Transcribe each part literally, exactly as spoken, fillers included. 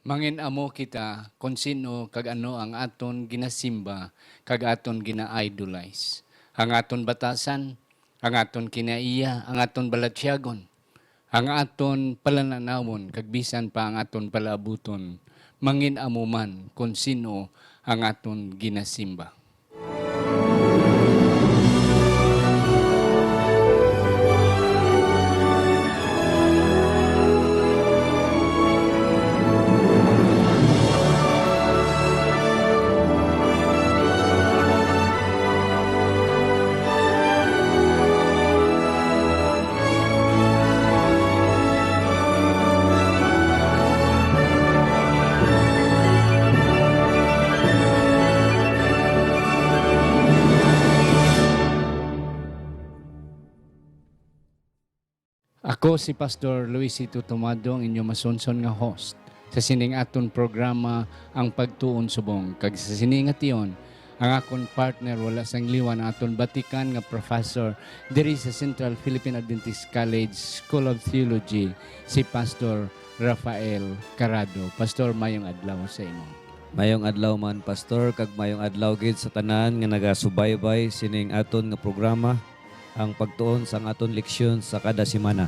Mangin-amo kita kon sino kag ano ang aton ginasimba kag aton gina-idolize. Ang aton batasan, ang aton kinaiya, ang aton balatyagon, ang aton palananawon, kag bisan pa ang aton palaabuton, mangin-amo man kon sino ang aton ginasimba. Ako si Pastor Luisito Tomado, ang inyo masunson nga host sa sining aton programa, Ang Pagtuon Subong. Kag sa sini nga tion, ang akon partner, wala sang liwan, ang aton batikan nga professor diri sa Central Philippine Adventist College School of Theology, si Pastor Rafael Carado. Pastor, mayong adlaw sa imo. Mayong adlaw man, Pastor, kag mayong adlaw gid sa tanan nga nagasubaybay sining aton nga programa, ang pagtuon sang aton leksyon sa kada semana.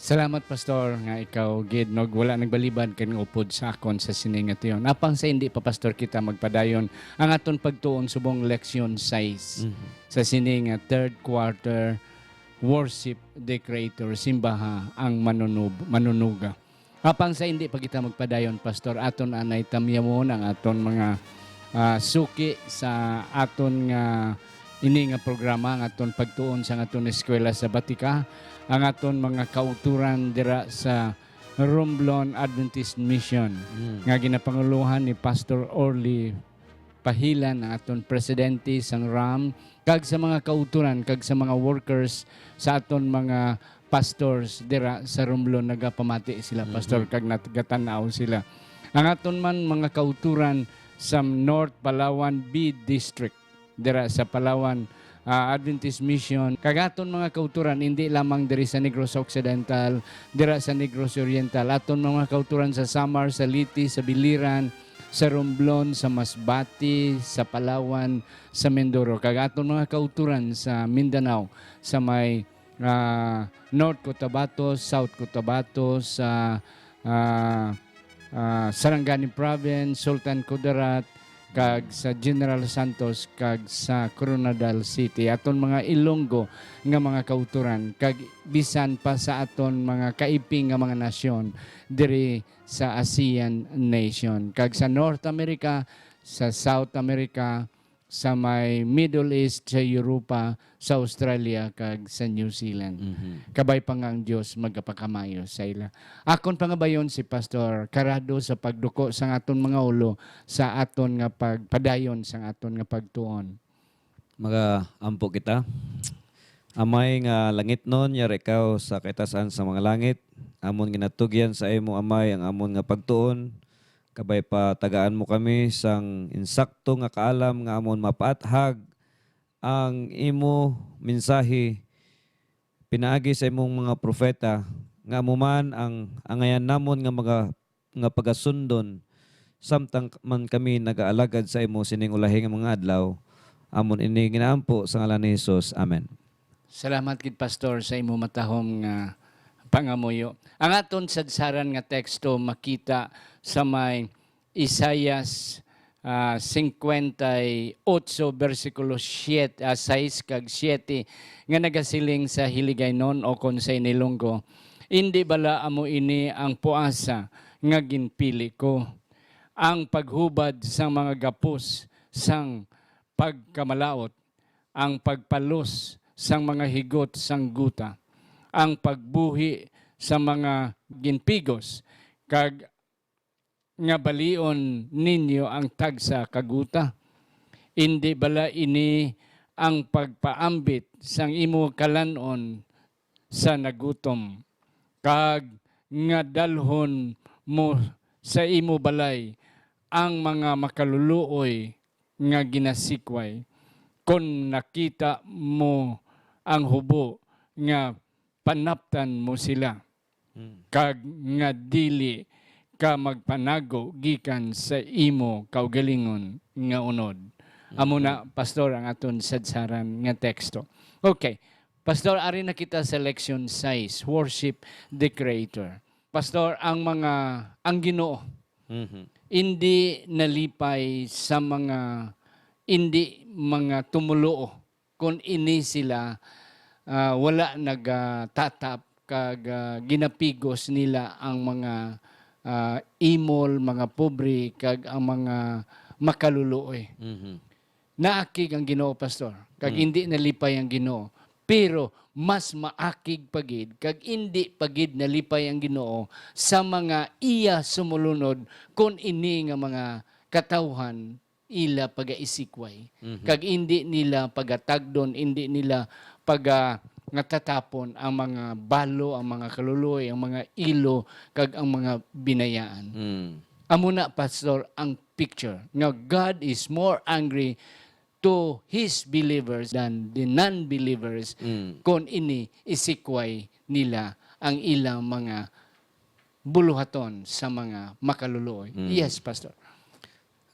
Salamat, Pastor, nga ikaw gid, no, wala nagbalibad kag upod sa akon sa sini nga tion. Apang sa hindi pa, Pastor, kita magpadayon ang aton pagtuon subong leksyon sais Mhm. sa sini nga third quarter Worship the Creator, simbaha ang manunub-, manunuga. Apang sa hindi pa kita magpadayon, Pastor, aton anay tamyamon ang aton mga, ah, suki sa aton nga ini nga programa, ang aton pagtuon sa aton eskwela sa Batika, ang aton mga kauturan dira sa Romblon Adventist Mission, Mm. nga ginapangulohan ni Pastor Orly Pahilan, ang aton presidente sang ram, kag sa mga kauturan kag sa mga workers sa aton mga pastors dira sa Romblon. Nagapamati sila, Mhm. Pastor, kag nagatan-aw sila. Ang aton man mga kauturan sa North Palawan B District, dira sa Palawan, ah, Adventist Mission, kag aton mga kauturan, hindi lamang diri sa Negros Occidental, dira sa Negros Oriental, aton mga kauturan sa Samar, sa Leyte, sa Biliran, sa Romblon, sa Masbate, sa Palawan, sa Mindoro, kag aton mga kauturan sa Mindanao, sa may, ah, North Cotabato, South Cotabato, sa, ah, ah, Sarangani Province, Sultan Kudarat, kag sa General Santos, kag sa Koronadal City, aton mga Ilonggo nga mga kauturan, kag bisan pa sa aton mga kaiping nga mga nasyon diri sa ASEAN nation, kag sa North America, sa South America, sa may Middle East, sa Europa, sa Australia, kag sa New Zealand. Mhm. Kabay pa nga ang Dios magapakamaayo sa ila. Akon pangabayon si Pastor Carado sa pagduko sang aton mga ulo sa aton nga pagpadayon sang aton nga pagtuon. Magaampo kita. Amay nga langitnon, yari ikaw sa kaitasan sa mga langit. Amon ginatugyan sa imo, Amay, ang amon nga pagtuon. Kabay pa, tagaan mo kami sang insakto nga kaalam nga amon mapaathag ang imo mensahe pinaagi sa imong mga propeta, nga amo man ang angayan namon nga maga-, nga pagasundon, samtang man kami nagaalagad sa imo sining ulahi nga mga adlaw. Amon ini ginaampo sa ngalan ni Jesus. Amen. Salamat gid, Pastor, sa imo matahom nga pangamuyo. Ang aton sadsaran nga teksto makita sa may Isaias, ah, cincuenta y ocho, bersikulo siete, ah, sais kag siete, nga nagasiling sa Hiligaynon ukon sa Inilonggo, "Indi bala amo ini ang puasa nga ginpili ko, ang paghubad sang mga gapos sang pagkamalaut, ang pagpalos sang mga higot sang guta, ang pagbuhi sa mga ginpigos, kag nga balion ninyo ang tagsa ka guta? Indi bala ini ang pagpaambit sang imo kalan-on sa nagutom, kag nga dalhon mo sa imo balay ang mga makaluluoy nga ginasikway? Kon nakita mo ang hubo, nga panaptan mo sila, Hmm. kag nga dili ka magpanago gikan sa imo kaugalingon nga unod. Amo na, Pastor, ang aton sadsaran nga teksto. Okay. Pastor, ari na kita sa leksyon sais, worship the Creator. Pastor, ang mga, ang Ginoo, Mhm. hindi nalipay sa mga indi mga tumoluo, kun ini sila, ah, wala nagatatap kag, ah, ginapigos nila ang mga, ah, imol, mga pobre, kag ang mga makaluluoy. Mhm. Naakig ang Ginoo, Pastor, kag Mm. hindi nalipay ang Ginoo. Pero mas maakig pa gid kag indi pa gid nalipay ang Ginoo sa mga iya sumulunod, kon ini nga mga katawhan ila pagaisikway, Mhm. kag indi nila pagatagdon, indi nila paga-, nga tatapon ang mga balo, ang mga kaluluoy, ang mga ilo, kag ang mga binayaan. Mm. Amo na, Pastor, ang picture nga God is more angry to His believers than the non-believers Mm. kon ini isikway nila ang ilang mga buluhaton sa mga makaluluoy. Mm. Yes, Pastor.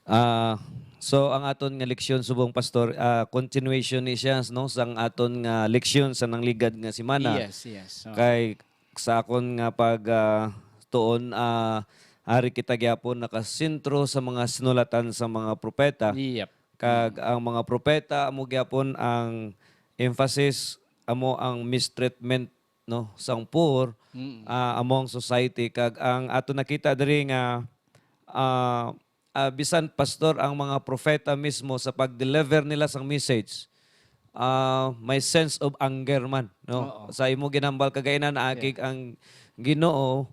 Ah, so, ang aton nga leksyon subong, Pastor, ah, continuation ni siya, no, sang aton nga leksyon sa nangligad nga semana. Yes, yes. So, Kay sa akon nga pag, ah, tuon, ah, ari kita gyapon nakasentro sa mga sinulatan sa mga propeta. Yep. Kag ang mga propeta amo gyapon ang emphasis, amo ang mistreatment, no, sang poor, Mm. ah, among society. Kag ang ato nakita diri nga, ah, ah, bisan, Pastor, ang mga propeta mismo sa pag-deliver nila sang message, ah, may sense of anger man, no? Oo. Sa imo ginhambal kagainan, naakig Yeah. ang Ginoo,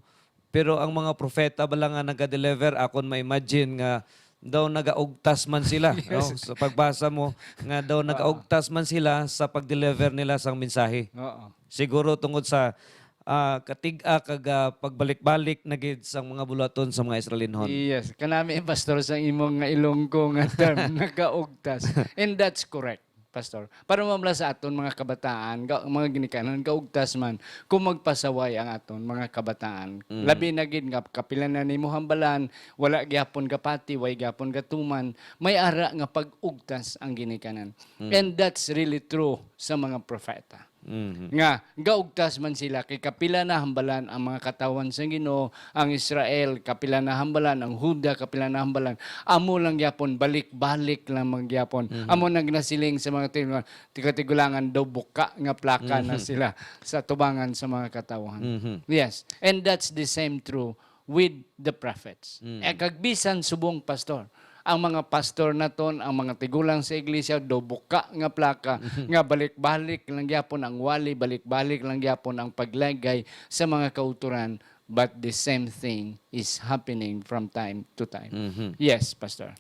pero ang mga propeta bala nga naga-deliver, akon ma-imagine nga daw nagaugtas man sila, no? Yes. Sa pagbasa mo, nga daw Oo. nagaugtas man sila sa pag-deliver nila sang mensahe. Oo. Siguro tungod sa, ah, katig-a kag, ah, pagbalik-balik na gid sang mga buluhaton sa mga Israelinhon. Yes. Kanami, Pastor, sa imong nga Ilonggo nga term, nagaugtas. And that's correct, Pastor. Para mamla sa aton mga kabataan, ga-, mga ginikanan, gaugtas man kung magpasaway ang aton mga kabataan. Mm. Labi na gid nga kapila na nimo hambalan, wala gyapon gapati, way gyapon gatuman, may ara nga pag-ugtas ang ginikanan. Mm. And that's really true sa mga propeta. Mhm. Nga gaugtas man sila, kay kapila na hambalan ang mga katawhan sang Ginoo, ang Israel, kapila na hambalan, ang Juda, kapila na hambalan. Amo lang gyapon, balik-balik lang man gyapon. Mhm. Amo nang nasiling sa mga tig-, tigkatigulangan, daw buka nga plaka na Mhm. sila sa tubangan sa mga katawhan. Mhm. Yes, and that's the same true with the prophets. Mm. Eh, kag bisan subong, Pastor, ang mga pastor naton, ang mga tigulang sa iglesia, do buka nga plaka, nga balik-balik lang gyapon ang wali, balik-balik lang gyapon ang paglaygay sa mga kautoran, but the same thing is happening from time to time. Mhm. Yes, Pastor.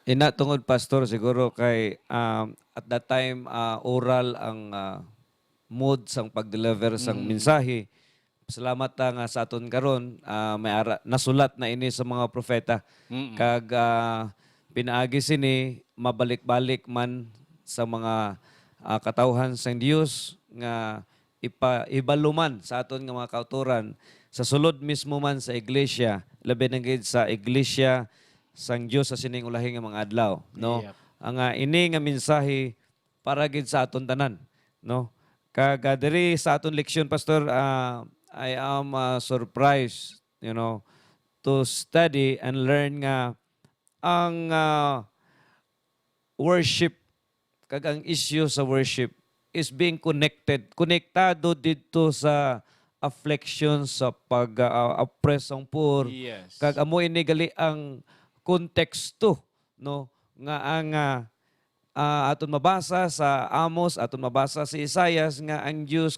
Ina tungod, Pastor, siguro kay, um, at that time, ah, oral ang, ah, mood sang pag-deliver sang Mm. mensahe. Salamat ta nga sa aton karon, ah, may ara, nasulat na ini sa mga propeta. Mm-mm. Kag, ah, pinaagi sini, mabalik-balik man sa mga, ah, katawhan sang Dios nga ipa-, ibalo man sa aton nga mga kautoran, sa sulod mismo man sa iglesia, labi na gid sa iglesia sang Dios sa sining ulahi nga mga adlaw, no? Yep. Ang, ah, ini nga mensahe para gid sa aton tanan, no? Kag, ah, diri sa aton leksyon, Pastor, ah, I am, ah, surprised, you know, to study and learn nga ang, ah, worship kag ang issue sa worship is being connected, konektado didto sa affliction, sa pag, ah, oppress sang poor. Yes. Kag amo ini gali ang konteksto, no, nga ang, ah, ah, aton mabasa sa Amos, aton mabasa sa Isaias, nga ang Dios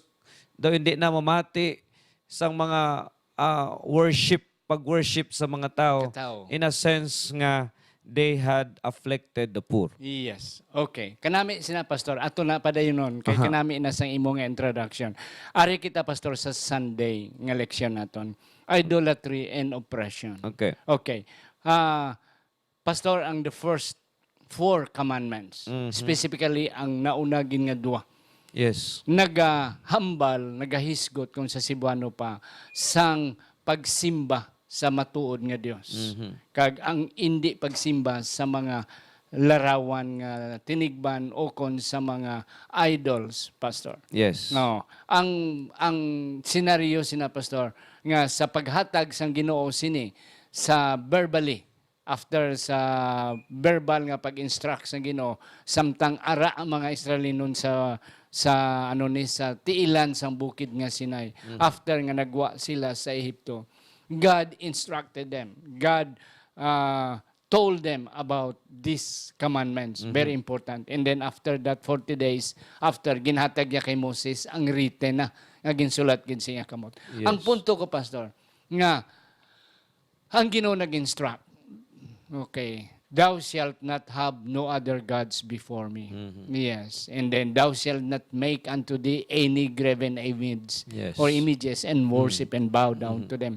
daw hindi na mamati sang mga, ah, worship, pag-worship sa mga tao. Katao. In a sense nga they had afflicted the poor. Yes. Okay. Kanami sina, Pastor. Ato na padayonon. Kay Aha. kanami na sang imo nga introduction. Ari kita, Pastor, sa Sunday nga leksyon naton. Idolatry and oppression. Okay. Okay. Ah, Pastor, ang the first four commandments, Mhm. specifically ang nauna gid nga duha, Yes. nagahambal, nagahisgot kung sa Cebuano pa, sang pagsimba sa matuod nga Dios, Mhm. kag ang indi pagsimba sa mga larawan nga tinigban o kon sa mga idols, Pastor. Yes. No, ang, ang senaryo sina, Pastor, nga sa paghatag sang Ginoo sini sa verbally, after sa verbal nga pag-instruct sang Ginoo, samtang ara ang mga Israelinon sa, sa, ano ni, sa tiilan sang bukid nga Sinai, Mhm. after nga nagwa sila sa Ehipto, God instructed them. God, ah, told them about these commandments. Mhm. Very important. And then after that forty days, after, ginhatag niya kay Moses ang written na nga ginsulat gid sa iya kamot. Yes. Ang punto ko, Pastor, nga ang Ginoo nag-instruct, okay, "Thou shalt not have no other gods before me." Mhm. Yes. And then, "Thou shalt not make unto thee any graven image Yes. or images and Mhm. worship and bow down Mhm. to them."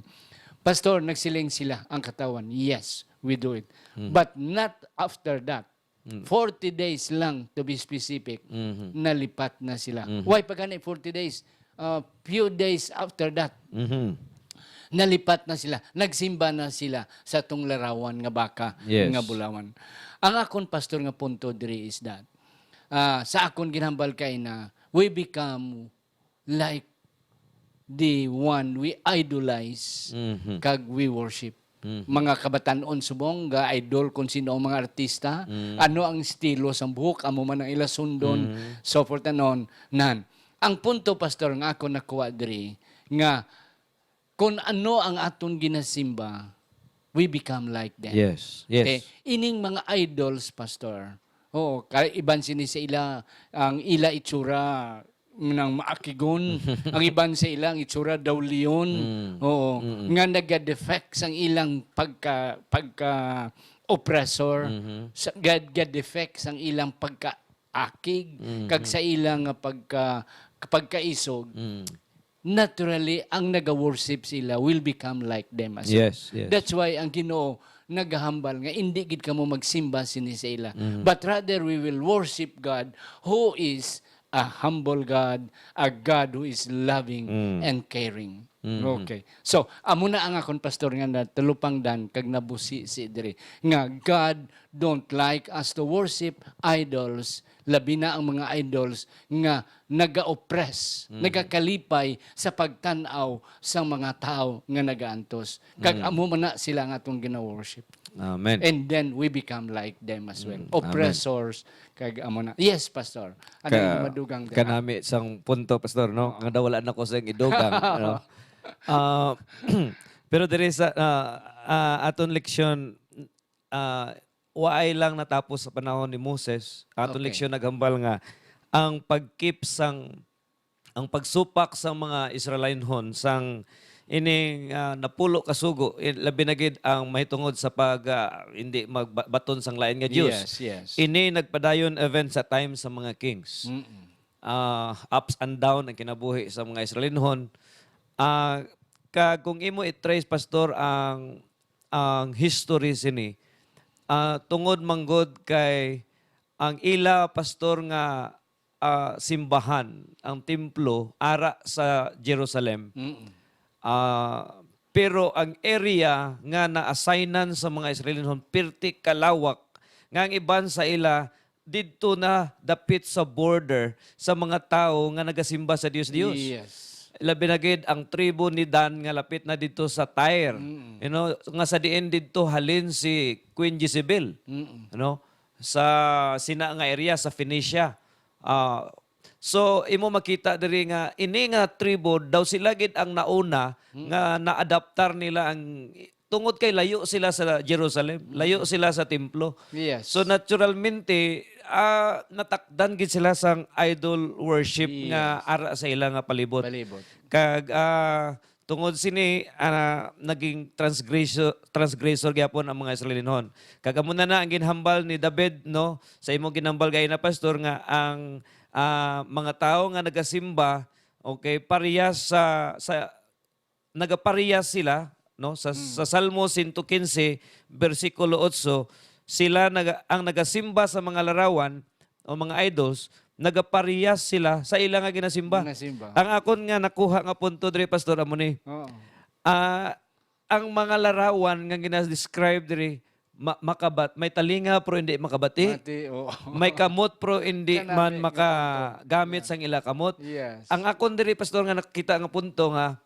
Pastor, nagsiling sila, ang katawan, "Yes, we do it." Mhm. But not after that. Mm. Forty days lang, to be specific, Mhm. nalipat na sila. Mhm. Why pa gani forty days? Uh, few days after that, Mhm. nalipat na sila. Nagsimba na sila sa tong larawan nga baka Yes. nga bulawan. Ang akon, Pastor, nga punto diri is that, ah, sa akon ginhambal kay na we become like the one we idolize Mhm. kag we worship. Mhm. Mga kabatan-on subong ga-idol kung sino ang mga artista, Mm. ano ang estilo sang buhok, amo man ang ila sundon, Mhm. so forth and on, nan. Ang punto, Pastor, nga ako nakuha diri, nga kung ano ang aton ginasimba, we become like them. Yes, yes. Okay? Ining mga idols, Pastor, oo, kay iban sini sa ila, ang ila itsura, nang maakigon. Ang iban sa ila, ang itsura daw leon. Mm. Oo. Mm-mm. Nga naga-defect sang ilang pagka, pagka-oppressor. Mhm. Sa, ga-, ga-defect sang ilang pagkaakig, Mm-hmm. kag sa ilang nga pagka, pagkaisog. Mm. Naturally, ang naga-worship sila will become like them as well. Yes, yes. That's why ang Ginoo nagahambal nga indi gid kamo magsimba sini sa ila. Mm. But rather, we will worship God who is a humble God, a God who is loving Mm. and caring. Mm-hmm. Okay. So, amo na ang akon, Pastor, nga natalupangdan kag nabusi si diri, nga God don't like us to worship idols, labi na ang mga idols nga naga-oppress, Mm. nagakalipay sa pagtan-aw sang mga tawo nga nagaantos. Kag Mm. amo man na sila nga atong gina-worship. Amen. And then we become like them as well. Mm, amen. Oppressors, kag amo na. Yes, Pastor. Ano Ka-, yung madugang dira? Kanami sang punto, Pastor, no? Oo. Nga daw wala na ko sa idugang, ano? Ah, pero diri sa, ah, ah, aton leksyon, ah, waay lang natapos sa panahon ni Moses. Aton Okay. leksyon naghambal nga ang pag-keep sang, ang pagsupak sang mga Israelinhon sang ining, ah, napulo ka sugo, i-, labi na gid ang mahitungod sa pag, ah, hindi magbaton sang lain nga dios. Yes, yes. Ini nagpadayon even sa time sa mga kings. Mm-mm. Ah, ups and down ang kinabuhi sa mga Israelinhon. Ah, kag kung imo i-trace, Pastor, ang, ang history sini, ah, tungod man gud kay ang ila, Pastor, nga, ah, simbahan, ang templo, ara sa Jerusalem. Mm. Ah, pero ang area nga na-assignan sa mga Israelinhon, pirti kalawak, nga ang iban sa ila didto na dapit sa border sa mga tawo nga nagasimba sa dios-dios. Yes. Labi na gid ang tribo ni Dan nga lapit na didto sa Tyre. Mm. You know, nga sa diin didto halin si Queen Jezebel. Mm. Ano? Sa sina nga area sa Phoenicia. Ah, so, imo makita diri nga ini nga tribo daw sila gid ang nauna Mm. nga naadaptar nila ang tungod kay layo sila sa Jerusalem, Mm. layo sila sa templo. Yes. So, naturalmente, ah, natakdan gid sila sang idol worship nga Yes. ara sa ila nga palibot. Palibot. Kag, ah, tungod sini, ah, naging transgression, transgressor gyapon ang mga Israelinhon. Kag amo na na ang ginhambal ni David, no, sa imo ginhambal gay na, Pastor, nga ang, ah, mga tawo nga nagasimba, okay, parehas sa, sa nagaparehas sila, no? Sa, Mm. sa Salmo sento kinse, bersikulo otso, sila naga-, ang nagasimba sa mga larawan o mga idols, nagaparehas sila sa ila nga ginasimba. Ginasimba. Ang akon nga nakuha nga punto diri, Pastor, amo ni. Oo. Ah, ang mga larawan nga gina-describe diri, ma-, makabat-, may talinga pero hindi makabati. Mati, oo. May kamot pero hindi Kanami man nga makagamit punto. Yeah. Sang ila kamot. Yes. Ang akon diri, Pastor, nga nakita nga punto nga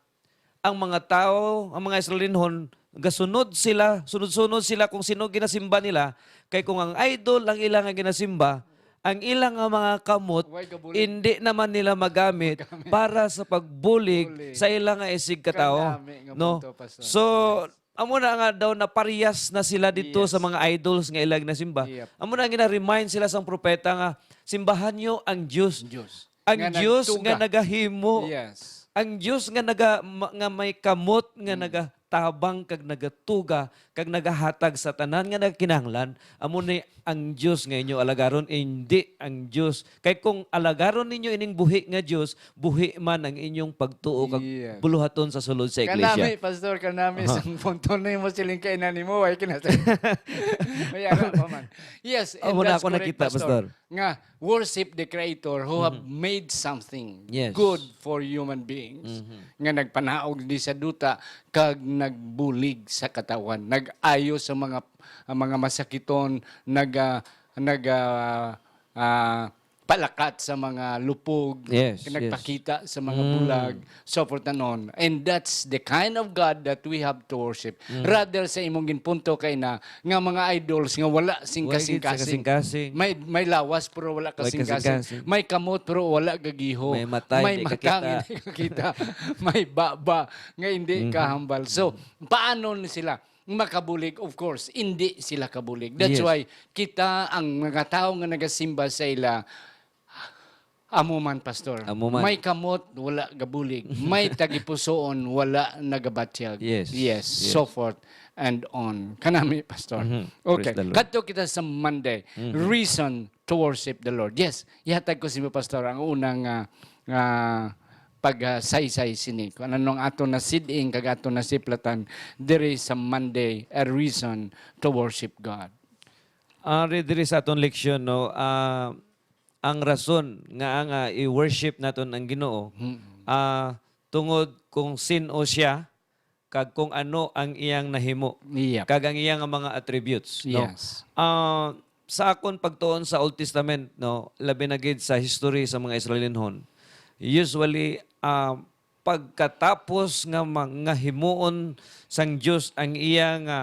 ang mga tawo, ang mga Israelinhon, gasunod sila, sunod-sunod sila kung sino ginasimba nila. Kay kung ang idol ang ila nga ginasimba, ang ila nga mga kamot, Way gabulig. Hindi naman nila magamit Magamit. Para sa pagbulig Bulig. Sa ila nga isigkatawo, Kanami nga no? Punto, Pastor. So, yes. Amo na nga daw naparehas na sila dito. Yes. Sa mga idols nga ila ginasimba. Yep. Amo na nga gina-remind sila sang propeta nga, "Simbahan nyo ang Diyos." Diyos. Ang Nga Diyos nagtuga. Nga nagahimo. Yes. Ang Diyos nga naga-, ma-, nga may kamot, nga Mm. nagatabang kag nagatuga kag nagahatag sa tanan nga nagakinahanglan, amo ni ang Diyos nga inyo alagaron, indi ang Diyos. Kay kung alagaron ninyo ining buhi nga Diyos, buhi man ang inyong pagtuo kag Yes. buluhaton sa sulod sa iglesia. Kanami, Pastor, kanami Aha. Sang punto na mo siling kainan nimo, ay kinasa-, may ara pa man. Yes, and Amo na that's ako correct, nakita, Pastor. Pastor. Nga worship the Creator who have Mhm. made something Yes. Good for human beings. Mhm. Nga nagpanaog di sa duta kag nagbulig sa katawhan, nag-ayo sa mga, ang mga masakiton, nag, ah, nag, ah, ah, palakat sa mga lupog, Yes, yes. nagpakita sa mga Mm. bulag, so forth and on. And that's the kind of God that we have to worship. Mm. Rather sa imong ginpunto kay na nga mga idols nga wala sing Wala gid sa kasing-kasing. Kasing-kasing. May, may lawas pero wala May kasing-kasing. Kasing-kasing. May kamot pero wala gagiho. May mata, May hindi mata, kakita. Hindi kakita. May baba nga hindi Mhm. kahambal. So, Mhm. paano ni sila makabulig? Of course, hindi sila kabulig. That's Yes. Why kita, ang mga tawo nga nagasimba sa ila, amo man, Pastor. Amo man. May kamot, wala gabulig. May tagipusoon, wala nagabatyag. Yes, Yes, yes. So forth and on. Kanami, Pastor. Mhm. Okay. Praise the Lord. Kadto kita sa Monday. Mhm. Reason to worship the Lord. Yes, ihatag ko sa imo, Pastor, ang unang, ah, ah, pagsaysay sini. Kung ano ang aton nasid-ing kag aton nasiplatan diri sa Monday, a reason to worship God. Ari diri sa aton leksyon, no, ah, ang rason nga, nga i-worship naton ang Ginoo, Mm. ah, tungod kung sin-o siya, kag kung ano ang iyang nahimo, Yep. kag ang iyang mga attributes, no? Yes. Ah, sa akon pagtuon sa Old Testament, no, labi na gid sa history sa mga Israelinhon, usually, ah, pagkatapos nga ma-, nga himuon sang Dios ang iya nga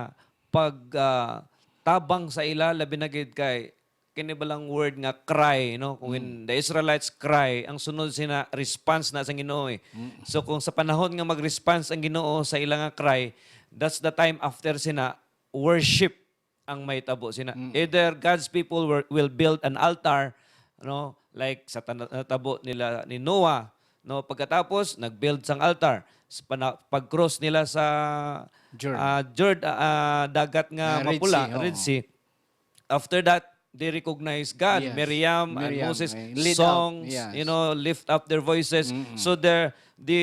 pag, ah, tabang sa ila, labi na gid kay kini balang word nga cry, no? Kung when Mm. the Israelites cry, ang sunod sina response na sa Ginoo, eh. Mm. So, kung sa panahon nga mag-response ang Ginoo sa ila nga cry, that's the time after sina worship ang mahitabo sina. Mm. Either God's people were, will build an altar, no? Like sa tan-, natabo nila ni Noah, no? Pagkatapos, nag-build sang altar. Sa pana-, pag-cross nila sa, Jordan. Ah, Jord-, ah, dagat nga Ah, Red mapula, Sea, oo. Red Sea. After that, they recognize God. Yes. Miriam and Miriam, Moses eh, lead up, songs, yes. You know, lift up their voices. Mm-mm. So there, the,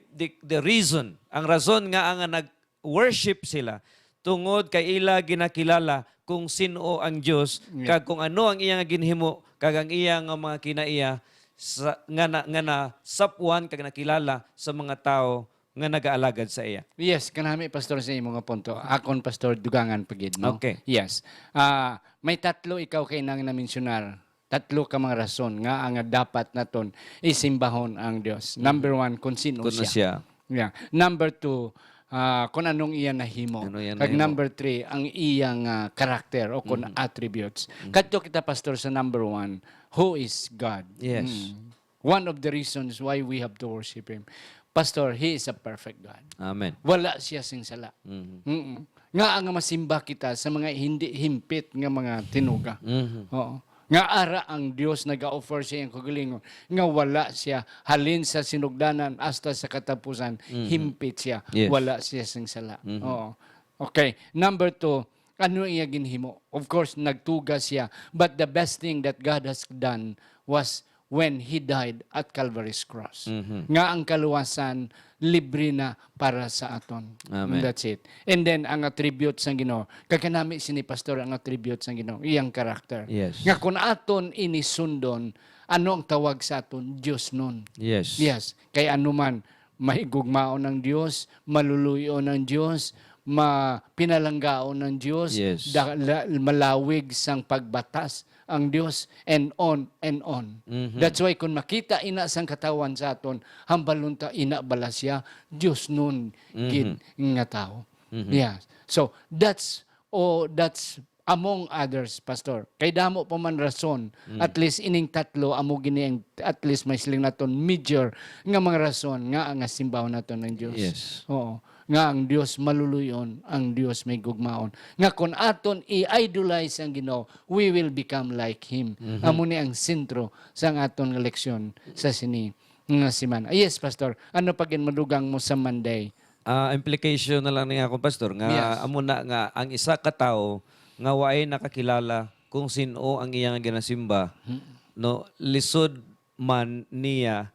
the, the reason, ang rason nga ang nag-worship sila, tungod kay ila ginakilala kung sin-o ang Dios, Yeah. kag kung ano ang iya nga ginhimo, kag ang iya nga mga kinaiya sa, nga na, nga nasapwan kag nakilala sa mga tawo nga nagaalagad sa iya. Yes, kanami, Pastor, sa imo nga punto. Akon, Pastor, dugangan pa gid, no? Okay. Yes. Ah, may tatlo ikaw kay nang na-mensionar. Tatlo ka mga rason nga ang dapat naton isimbahon ang Dios. Mm. Number one, kung sino Kung siya. siya. Yeah. Number two, ah, kung anong iya nahimo. Ano iya Kag nahimo? Number three, ang iyang, ah, karakter o kung Mm. attributes. Mm. Kadto kita, Pastor, sa number one, who is God? Yes. Mm. One of the reasons why we have to worship Him. Pastor, He is a perfect God. Amen. Wala siya sing sala. Mhm. Mm-mm. Nga ang masimba kita sa mga hindi himpit nga mga tinuga. Mhm. Oo. Nga ara ang Dios naga-offer sa iyang kagalingon. Nga wala siya halin sa sinugdanan hasta sa katapusan, Mhm. himpit siya. Yes. Wala siya sing sala. Mhm. Oo. Okay. Number two, ano iya ginhimo? Of course, nagtuga siya. But the best thing that God has done was when He died at Calvary's cross. Mhm. Nga ang kaluwasan libre na para sa aton. Amen. And that's it. And then, ang attribute sang Ginoo. Kag kanami sini, Pastor, ang attribute sang Ginoo, iyang character. Yes. Nga kung aton ini sundon, ano ang tawag sa aton? Diosnon. Yes. Yes. Kay ano man, Mahigugmaon ang Dios, maluluy-on ang Dios, ma-, pinalanggaon ang Dios, Yes. da-, la-, malawig sang pagbatas ang Dios, and on and on. Mhm. That's why kung makita ina sang katawan sa aton, hambalon ta, ina bala sia Dios nun gid Mhm. nga tawo. Mhm. Yeah. So, that's, oh, that's among others, Pastor. Kay damo pa man rason, Mm. at least ining tatlo, amo gini ang, at least may siling naton major nga mga rason nga ang simbahon naton ang Dios. Yes. Oo. Nga ang Dios maluluy-on, ang Dios may gugmaon. Nga kung aton i-idolize ang Ginoo, we will become like Him. Mhm. Amo ni ang sentro sang aton nga leksyon sa sini nga semana. Yes, Pastor. Ano pa gid madugang mo sa Monday? Ah, implication na lang ni ako, Pastor, nga Yes. amo na nga ang isa ka tawo nga waay nakakilala kung sin-o ang iya nga ginasimba, Hmm. no, lisod man niya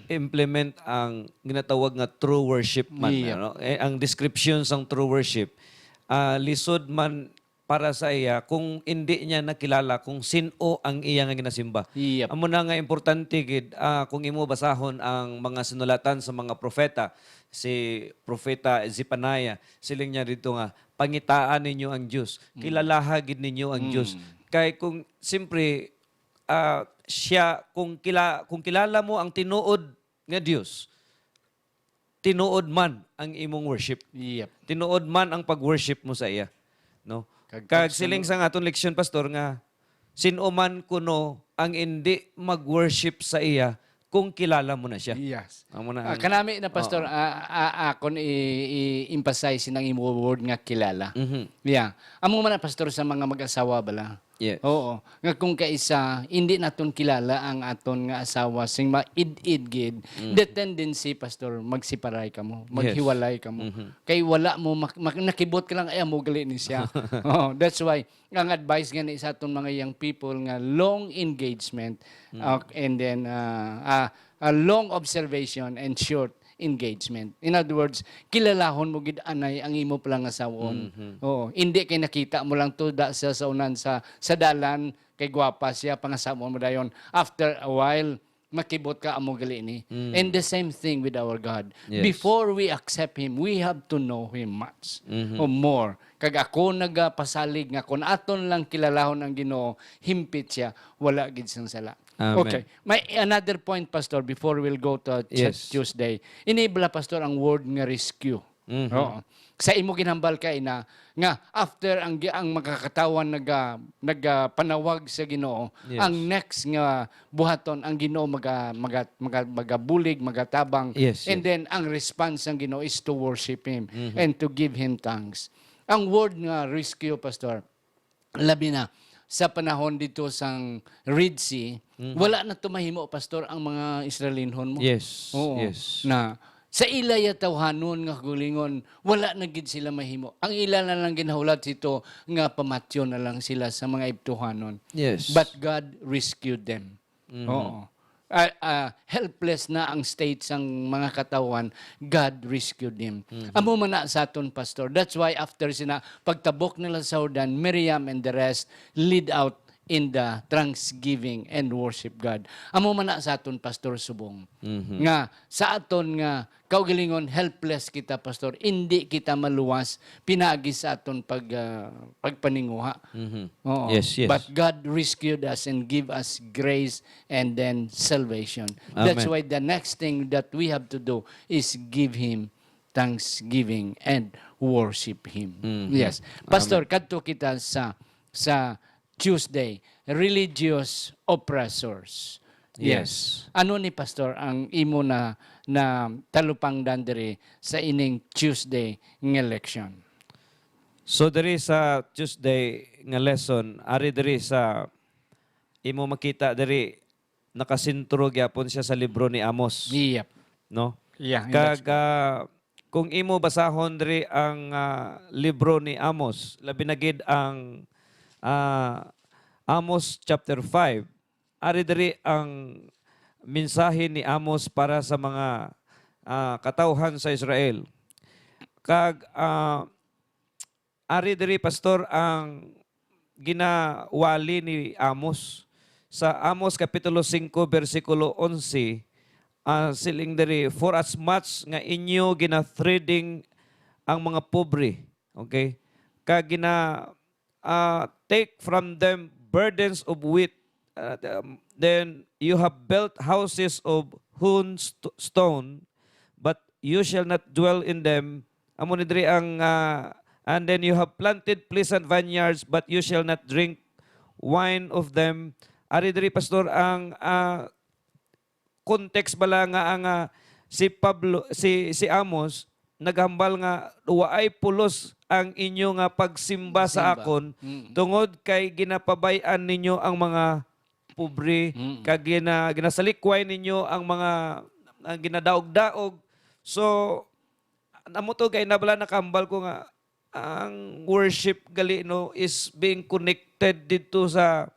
i-implement ang ginatawag nga true worship man, Yeah. ano? Eh, ang description sang true worship, ah, lisod man para sa iya kung indi niya nakilala kung sin-o ang iya nga ginasimba. Yep. Amo na nga importante gid, ah, kung imo basahon ang mga sinulatan sa mga propeta, si Propeta Zephaniah, siling niya dito nga, "Pangitaan ninyo ang Dios, Mm. kilalaha gid ninyo ang Mm. Dios." Kay kung, siyempre, ah, siya, kung kila-, kung kilala mo ang tinuod nga Dios, tinuod man ang imong worship. Yep. Tinuod man ang pag-worship mo sa iya, no? Kag Kag pag siling suno- sang aton leksyon, Pastor, nga sin-o man kuno ang indi mag-worship sa iya kung kilala mo na siya. Yes. Amo na Ah, ang kanami na, Pastor, Oo. ah, ah, akon i-, i-emphasize nang imo word nga kilala. Mhm. Yeah. Amo man na, Pastor, sa mga mag-asawa bala. Yes. Oo. Nga kung kaisa, hindi naton kilala ang aton nga asawa, sing maid-id gid, Mm. the tendency, Pastor, magsiparay kamo, Yes. maghiwalay kamo. Mhm. Kay wala mo mak-, mak-, nakibot ka lang, "Ay, amo gali ni siya." Oo, that's why, ang advice gani sa aton mga young people nga long engagement, Mm. uh, and then, uh, uh, a long observation and short engagement. In other words, kilalahon mo gid anay ang imo palangasawon. Mhm. Oo, hindi kay nakita mo lang to da siya sa unan sa, sa dalan, kay gwapa siya, pangasawon mo dayon. After a while, makibot ka amo gali ni. Mm. And the same thing with our God. Yes. Before we accept Him, we have to know Him much Mhm. or more. Kag ako nagapasalig nga kung aton lang kilalahon ang Ginoo, himpit siya, wala gid sing sala. Amen. Okay. May another point, Pastor, before we'll go to Ch-, Yes. Tuesday. Ini bala, Pastor, ang word nga rescue. Mhm. Oo. Sa imo ginhambal kaina nga after ang gi-, ang makakatawan naga-, nagapanawag sa Ginoo, Yes. ang next nga buhaton ang Ginoo maga-, maga-, maga-, magabulig, magatabang. Yes, And yes. then ang response sang Ginoo is to worship Him Mhm. and to give Him thanks. Ang word nga rescue, Pastor, labi na sa panahon dito sang Red Sea, Mhm. wala na to mahimo, Pastor, ang mga Israelinhon mo. Yes, Oo. yes. Na sa ila ya tawhanon nga kaugalingon, wala na gid sila mahimo. Ang ila na lang ginahulat sito nga pamatyon na lang sila sa mga Egiptohanon. Yes. But God rescued them. Mhm. Oo. Ah, ah, helpless na ang state sang mga katawhan, God rescued him. Mhm. Amo man na sa aton, Pastor. That's why after sina pagtabok nila sa Jordan, Miriam and the rest lead out in the thanksgiving and worship God. Amo man na sa aton, Pastor, subong. Mhm. Nga sa aton nga kaugalingon, helpless kita, Pastor. Indi kita maluwas pinaagi sa aton pag, ah, pagpaninguha. Mhm. Oo. Yes, yes. But God rescued us and give us grace and then salvation. That's Amen. why the next thing that we have to do is give Him thanksgiving and worship Him. Mhm. Yes. Pastor, Amen. kadto kita sa, sa Tuesday, religious oppressors. Yes. Yes. Ano ni, Pastor, ang imo na, na talupangdan diri sa ining Tuesday nga leksyon? So, diri sa Tuesday nga lesson, ari diri sa imo makita diri, nakasentro gyapon siya sa libro ni Amos. Yep. No? Yeah, Kag, that's good. ah, kung imo basahon diri ang, ah, libro ni Amos, labi na gid ang, ah, Amos chapter five, ari diri ang mensahe ni Amos para sa mga, ah, katawhan sa Israel. Kag, ah, ari diri, Pastor, ang ginawali ni Amos. Sa Amos Kapitulo singko, bersikulo onse, ah, siling diri, "For as much nga inyo gina-threading ang mga pobre," okay? Kag gina-, ah, "take from them burdens of wheat, ah, um, then you have built houses of hewn st-, stone, but you shall not dwell in them." Amo ni diri ang, ah, "And then you have planted pleasant vineyards, but you shall not drink wine of them." Ari diri, Pastor, ang, ah, context bala nga ang, ah, si Pablo, si, si Amos naghambal nga, "Waay pulos ang inyo nga pagsimba sa Simba. akon, Mm. tungod kay ginapabay-an ninyo ang mga pobre, Mm. kag gina-, ginasalikway ninyo ang mga, ang ginadaog-daog." So, amo to kay nabala nakahambal ko nga ang worship gali, no, is being connected didto sa,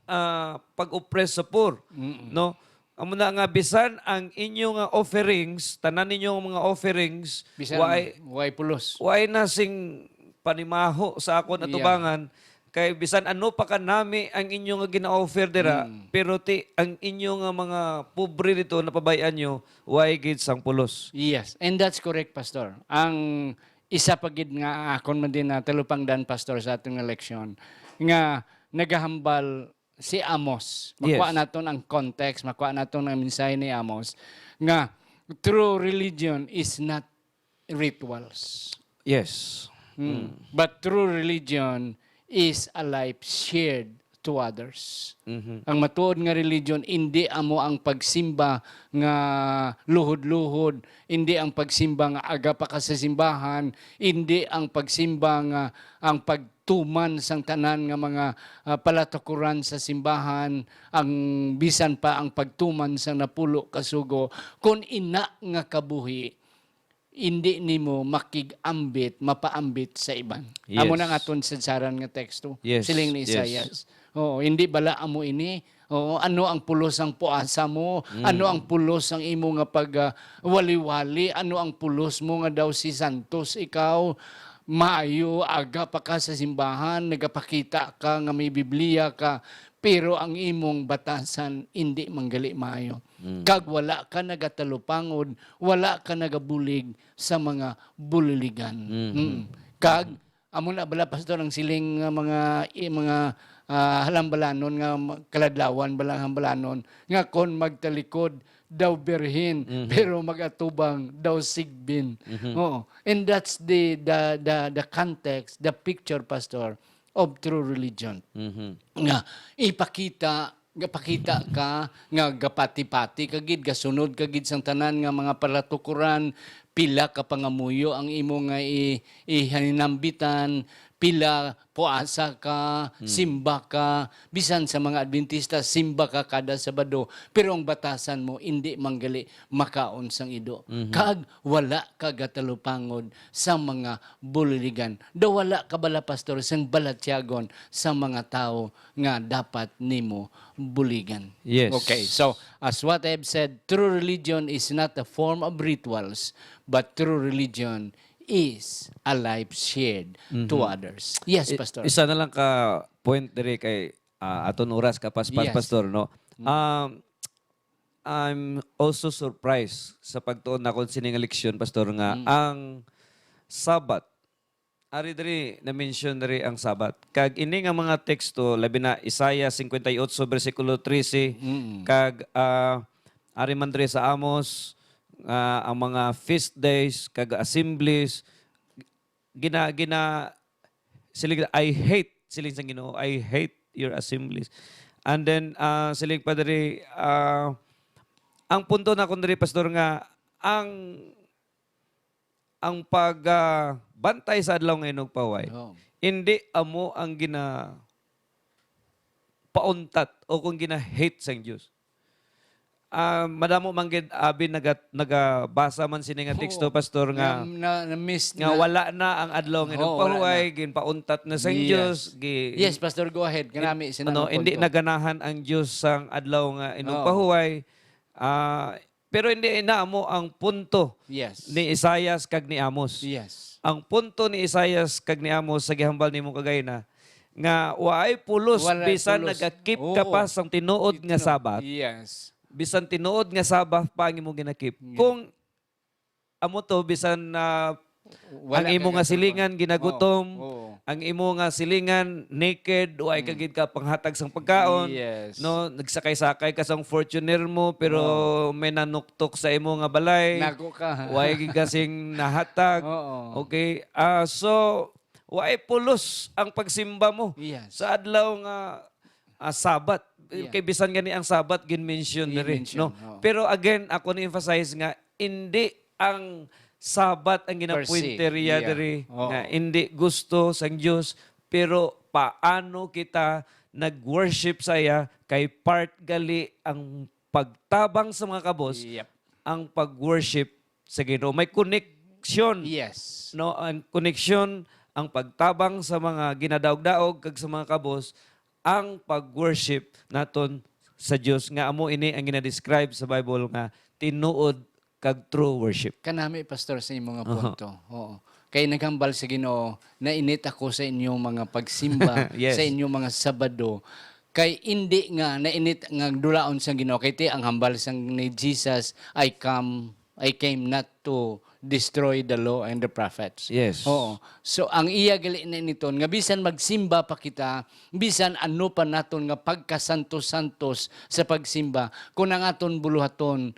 ah, pag-oppress sa poor, Mm-mm. no? Amo na nga, bisan ang inyo nga offerings, tanan ninyo nga mga offerings, Bisan waay, ano, waay pulos. waay na sing panimaho sa akon Yeah. atubangan, kay bisan ano pa kanami ang inyo nga gina-offer dira, Mm. pero ti ang inyo nga mga pobre dito napabay-an nyo, waay gid sang pulos. Yes, and that's correct, Pastor. Ang isa pa gid nga akon man din na talupangdan, Pastor, sa aton nga leksyon, nga nagahambal si Amos. Makuha Yes. naton ang context, makuha naton ang mensahe ni Amos, nga true religion is not rituals. Yes. Mm. Mm. But true religion is a life shared to others. Mhm. Ang matuod nga religion, indi amo ang pagsimba nga luhod-luhod, indi ang pagsimba nga aga pa ka sa simbahan, indi ang pagsimba nga ang pagtuman sang tanan nga mga, ah, palatukuran sa simbahan, ang bisan pa ang pagtuman sang napulo ka sugo. Kon ina nga kabuhi, indi nimo makig-ambit, mapaambit sa iban. Amo na ang Yes. aton sadsaran nga teksto, Yes, siling ni yes. Isaias. Oo, hindi bala amo ini? Oo, ano ang pulos sang puasa mo? Mm. Ano ang pulos sang imo nga pag, ah, wali-wali? Ano ang pulos mo nga daw si santos ikaw? Maayo, aga pa ka sa simbahan, nagapakita ka nga may Biblia ka, pero ang imong batasan indi man gali maayo. Mm. Kag wala ka nagatalupangod, wala ka nagabulig sa mga buliligan. Mhm. Mm. Kag, amo na bala, Pastor, ang siling nga mga, i-, mga, ah, halambalanon nga ma-, kaladlawan bala ang hambalanon, nga kon magtalikod daw birhen, Mhm. pero mag-atubang daw sigbin. Mhm. Oo. And that's the, the, the, the context, the picture, Pastor, of true religion. Mhm. Nga ipakita, gapakita ka nga gapati-pati ka gid, gasunod ka gid sang tanan nga mga palatukuran, pila ka pangamuyo ang imo nga i-, ihinambitan, pila puasa ka, Hmm. simba ka, bisan sa mga Adventista, simba ka kada Sabado, pero ang batasan mo indi man gali makaon sang ido. Mhm. Kag wala ka gatalupangod sa mga buliligan. Daw wala ka bala, Pastor, sang balatyagon sa mga tawo nga dapat nimo buligan. Yes. Okay, so as what I've said, true religion is not a form of rituals, but true religion is a life shared to Mhm. others. Yes, I-, Pastor. isa na lang ka point diri kay, ah, aton oras kapaspas, Yes. Pastor, no? Mm. Um, I'm also surprised sa pagtuon nakon sini nga leksyon, Pastor, nga Mm. ang Sabbath, ari diri na-mention diri ang Sabbath. Kag ini nga mga teksto, labi na Isaiah cincuenta y ocho bersikulo trese, Mm. kag, ah, ari man diri sa Amos, nga ang mga feast days kag assemblies, gina-, gina-, siling, "I hate," siling sang Ginoo, "I hate your assemblies." And then, ah, siling pa diri, ah, ang punto nakon diri, Pastor, nga ang, ang pag, ah, bantay sa adlaw nga inugpahuway, Oh. hindi amo ang gina-, pauntat o kung gina-hate sang Dios. Ah, madamo man gid abi naga-, nagabasa man sini nga teksto, Oo. Pastor, nga, Nga na, na-miss nga na. wala na ang adlaw nga Oo, wala inugpahuway, na. ginpauntat na sang Yes. Dios, gi-, Yes, Pastor, go ahead. Kanami, in-, sina ano, ang hindi punto. naganahan ang Dios sang adlaw nga Oo. inugpahuway. Ah, pero hindi na amo ang punto Yes. ni Isaias kag ni Amos. Yes. Ang punto ni Isaias kag ni Amos sa gihambal nimo kagayna, nga waay pulos Walay bisan pulos. nagakip ka Oo. pa sang tinuod nga Ito. Sabat. Yes. Bisan tinuod nga Sabbath pa ang imo ginakip. Yeah. Kung amo to, bisan na Wala ang imo ka nga gatrabaho. Silingan ginagutom, Oo, oo. Ang imo nga silingan naked, wa ka Mm. gid ka panghatag sang pagkaon, Yes. no? Nagsakay-sakay ka sang Fortuner mo, pero Oo. may nanuktok sa imo nga balay. Nako ka. Wa gid kasing nahatag. Oo. Okay? Ah, so, wa ay pulos ang pagsimba mo Yes. sa adlaw nga, ah, Sabat. Yeah. Kay bisan gani ang Sabat gin-mention diri, Gin-mention, no? Oo. Pero again, ako ni-emphasize nga indi ang Sabat ang Per se. Ginapuwente riya Yeah. diri, Oo. nga indi gusto sang Dios, pero paano kita nag-worship sa iya kay part gali ang pagtabang sa mga kabos, Yep. ang pag-worship sa Ginoo. May koneksyon, Yes. no? Ang koneksyon, ang pagtabang sa mga ginadaog-daog kag sa mga kabos, ang pag-worship naton sa Dios, nga amo ini ang gina-describe sa Bible nga tinuod kag true worship. Kanami, Pastor, sa imo nga Aha. punto. Oo. Kay naghambal sa Ginoo, "Nainit ako sa inyong mga pagsimba, Yes. sa inyong mga Sabado." Kay indi nga nainit nga dulaon sang Ginoo. Kay ti ang hambal sang ni Jesus, "I come, I came not to destroy the law and the prophets." Yes. Oo. So, ang iya gali na initon, nga bisan magsimba pa kita, bisan ano pa naton nga pagkasantos-santos sa pagsimba, kung ang aton buluhaton,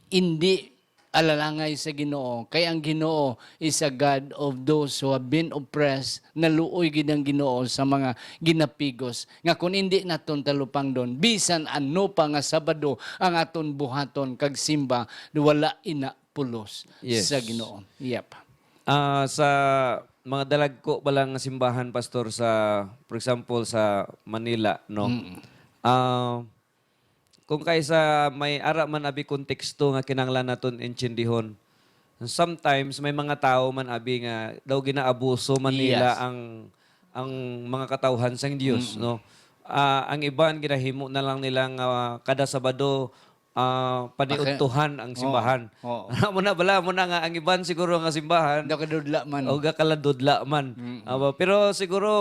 indi alalangay sa Ginoo, kay ang Ginoo is a God of those who have been oppressed. Naluoy gid ang Ginoo sa mga ginapigos, nga kun indi naton talupangdon, bisan ano pa nga Sabado ang aton buhaton kag simba, wala ina pulos Yes. sa Ginoo. Yep. Ah, sa mga dalagko bala nga simbahan, Pastor, sa, for example, sa Manila, no? Mm. Ah, kung kaisa may ara man abi konteksto nga kinahanglan naton intindihon, sometimes may mga tawo man abi nga daw ginaabuso man nila Yes. ang, ang mga katawhan sang Dios, Mm-mm. no? Ah, ang iban ginahimo na lang nila nga kada Sabado, ah, paniudtuhan ang Oo. simbahan. Oo. Amo na bala, amo na nga ang iban siguro nga simbahan, Daw kadudla man. o gakaladudla man. Mm-mm. Awa, pero siguro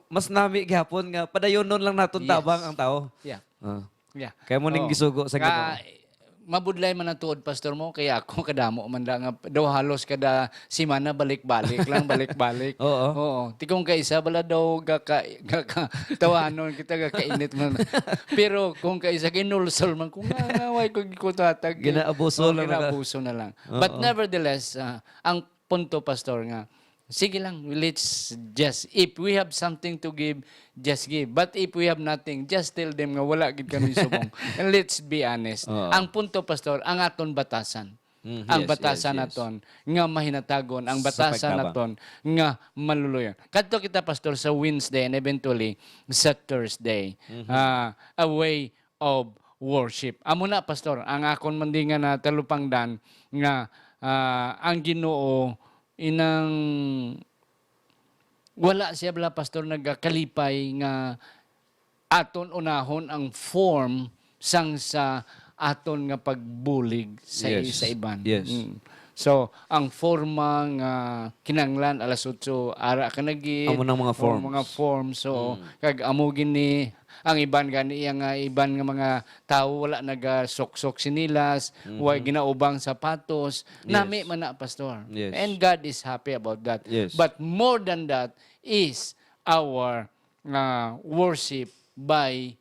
mas nami gihapon nga padayonon lang naton Yes. tabang ang tawo. Yeah. Ah. Yeah. Kaya mo ning Oo. gisugo sa Nga, Ginoo. Mabudlay man ang tuod, Pastor, mo, kaya ako kadamo man da nga daw halos kada semana balik-balik lang, balik-balik. Oo. Oo. Ti kung kaisa bala daw gaka-, gaka-, tawanon kita, gakainit man. Pero kung kaisa ginulsol man, kung nga, nga, way ko gikutatag, Ginaabuso oh, lang na. ginaabuso na lang. Oo. But nevertheless, ah, ang punto, Pastor, nga, sige lang, let's just, if we have something to give, just give. But if we have nothing, just tell them nga wala gid kami subong. And let's be honest. Oo. Ang punto, Pastor, ang aton batasan. Mm, Ang yes, batasan yes, yes. naton nga mahinatagon, ang Sa batasan pagtabang. naton nga maluluyon. Kadto kita, Pastor, sa Wednesday and eventually sa Thursday. Mhm. Ah, a way of worship. Amo na, Pastor, ang akon man di nga natalupangdan nga, ah, ang Ginoo inang wala siya bala, Pastor, nagakalipay nga aton unahon ang form sang sa aton nga pagbulig sa i-, Yes. sa iban. Yes. Mm. So, ang forma nga kinahanglan alas otso, ara ka na gid, Amo nang mga o forms. mga forms. So, Mm. kag amo gini, ang iban gani, iya nga iban nga mga tawo wala nagasuksok sinilas, Mhm. wa ginaubang sapatos. Yes. Nami man na, Pastor. Yes. And God is happy about that. Yes. But more than that is our, uh, worship by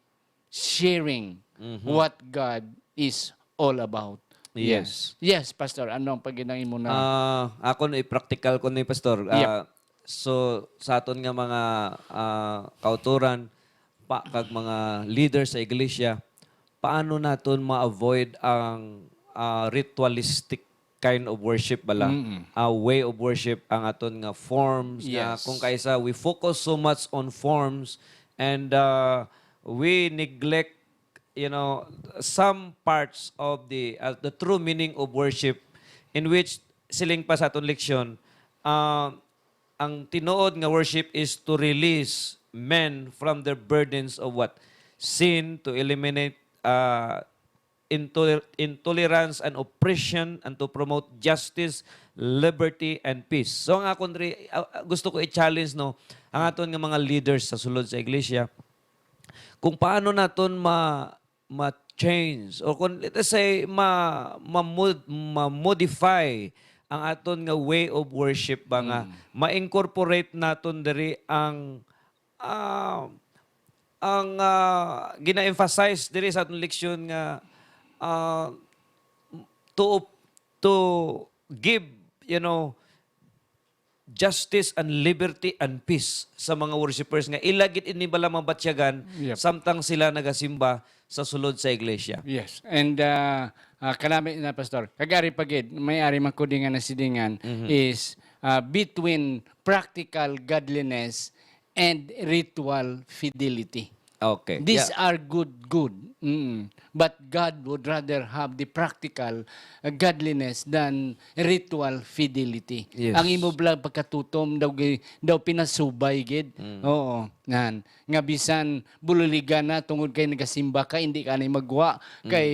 sharing Mhm. what God is all about. Yes. Yes, Pastor, ano ang pagginang imo na? Ah, ako na i-practical ko ni, Pastor. Yep. Ah, so, sa aton nga mga, ah, kauturan, pa, kag mga leaders sa iglesia, paano naton ma-avoid ang, ah, ritualistic kind of worship bala? Mm-mm. A way of worship, ang aton nga forms, nga Yes. kung kaisa, we focus so much on forms and, ah, we neglect, you know, some parts of the, uh, the true meaning of worship, in which, siling pa sa aton leksyon, ah, ang tinuod nga worship is to release men from their burdens of what? Sin, to eliminate, ah, intol-, intolerance and oppression, and to promote justice, liberty, and peace. So, ang akon re-, ah, ah, gusto ko i-challenge, no, ang aton nga mga leaders sa sulod sa iglesia, kung paano naton ma-, ma-change, or kung, let us say, ma-, ma-mod-, ma-modify ang aton nga way of worship ba, nga Mm. ma-incorporate naton diri ang, ah, ang, ah, gina-emphasize diri sa aton leksyon nga, ah, to, to give, you know, justice and liberty and peace sa mga worshippers, nga ila gid ini bala mabatyagan Yep. samtang sila nagasimba sa sulod sa iglesia. Yes. And, ah, ah, kanami na, Pastor. Kag ari pa gid, may ari man ko di nga nasidingan Mhm. is, ah, between practical godliness and ritual fidelity. Okay. These Yeah. are good, good. Mm. But God would rather have the practical, uh, godliness than ritual fidelity. Yes. Ang imo bala pagkatutom daw gi-, daw pinasubay gid. Mm. Oo, nan. Nga bisan bululigan na tungod kay nagasimba ka, hindi ka anay magwa Mm. kay,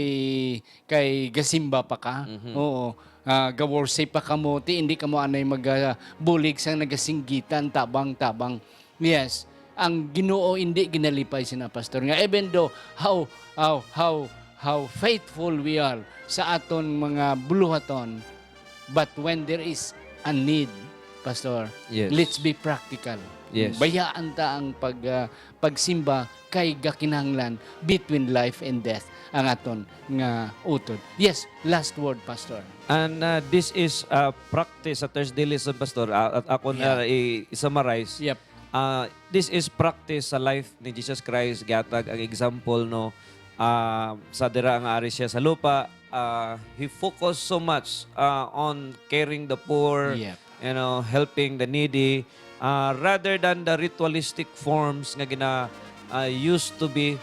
kay gasimba pa ka. Mhm. Oo. Ah, ga-worship pa kamo, ti hindi kamo anay mag, ah, bulig sang nagasinggitan, tabang-tabang. Yes, ang Ginoo indi ginalipay sina, Pastor, nga even though how, how, how, how faithful we are sa aton mga buluhaton, but when there is a need, Pastor, Yes. let's be practical. Yes. Bayaan ta ang pag, ah, pagsimba kay gakinahanglan between life and death ang aton nga utod. Yes, last word, Pastor. And, uh, this is a practice sa Thursday lesson, Pastor. Ah, at ako na Yeah. i-, i-summarize. Yep. Ah, this is practice sa life ni Jesus Christ. Gihatag ang example, no, ah, sa dira nga ari siya sa lupa, ah, he focused so much, ah, on caring the poor, Yep. you know, helping the needy, ah, rather than the ritualistic forms nga gina-, ah, used to be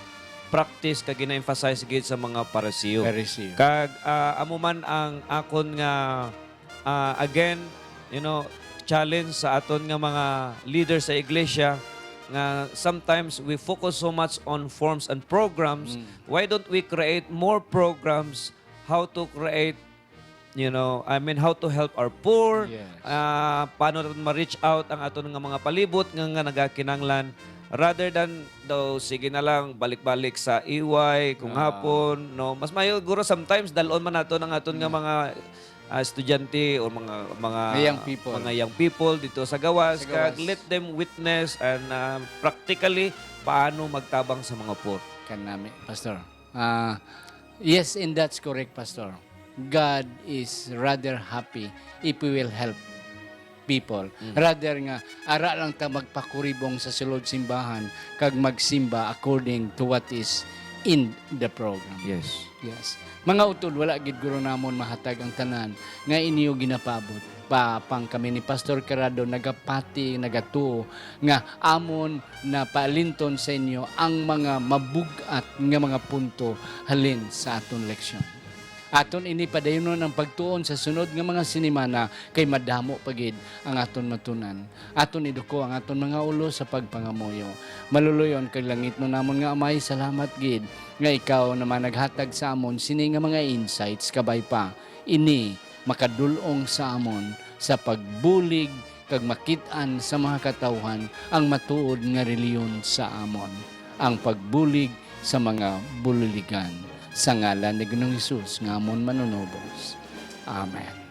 practiced kag gina-emphasize gid sa mga Pariseo. Pariseo. Kag, ah, amo man ang akon nga, ah, again, you know, challenge sa aton nga mga leaders sa iglesia, nga sometimes we focus so much on forms and programs. Mm. Why don't we create more programs how to create, you know, I mean, how to help our poor, Yes. ah, paano natin ma-reach out ang aton nga mga palibot nga, nga nagakinanglan, rather than daw, sige na lang, balik-balik sa E Y kung Ah. hapon, no? Mas mayo, guro, sometimes, dalon man nato ang aton nga Mm. mga, ah, estudyante o mga, mga, Mga young people. mga young people dito sa gawas, Sa kag gawas. let them witness and, ah, practically, paano magtabang sa mga poor. Kanami, Pastor. Ah, yes, and that's correct, Pastor. God is rather happy if we will help people. Mm. Rather nga, ara lang ta magpakuribong sa sulod simbahan kag magsimba according to what is in the program. Yes. Yes. Mga utod, wala gid guro namon mahatag ang tanan nga inyo ginapaabot. Pa, pang kami ni Pastor Carado nagapati, nagatuo nga amon na paalinton sa inyo ang mga mabug-at nga mga punto halin sa aton leksyon. Aton ini padayonon ang pagtuon sa sunod nga mga sinimana, kay madamo pa gid ang aton matunan. Aton iduko ang aton mga ulo sa pagpangamuyo. Maluloy-on kag langitnon namon nga Amay, salamat gid nga ikaw naman naghatag sa amon sini nga mga insights, kabay pa ini makadul-ong sa amon sa pagbulig kag makit-an sa mga katawuhan ang matuod nga relihiyon sa amon, ang pagbulig sa mga bululigan. Sa ngalan ni Ginoong Hesus nga amon Manunubos. Amen.